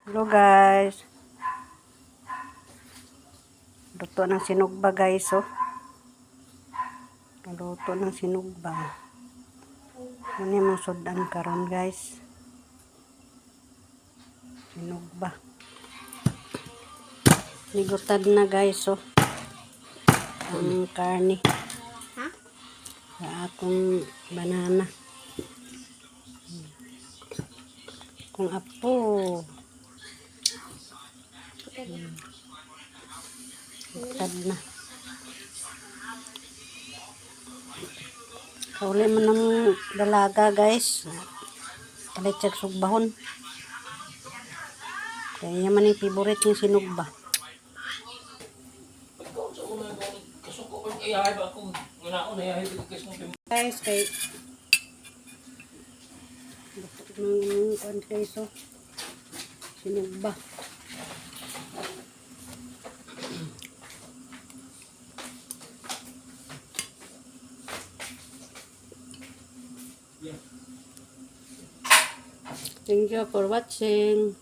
Hello, guys. Luto ng sinugba, guys, oh. Luto ng sinugba. Ano yung mga sudan karon, guys? Sinugba. Nigutad na, guys, oh. Ang karne. Ha? Sa akong banana. Kung apo. Gutad na. Kauli man ng dalaga, guys. Palit siya sugbahon. Kaya man yung favorite yung sinugba. Guys, kay ng kuan, guys, oh. Sinugba. Thank you for watching.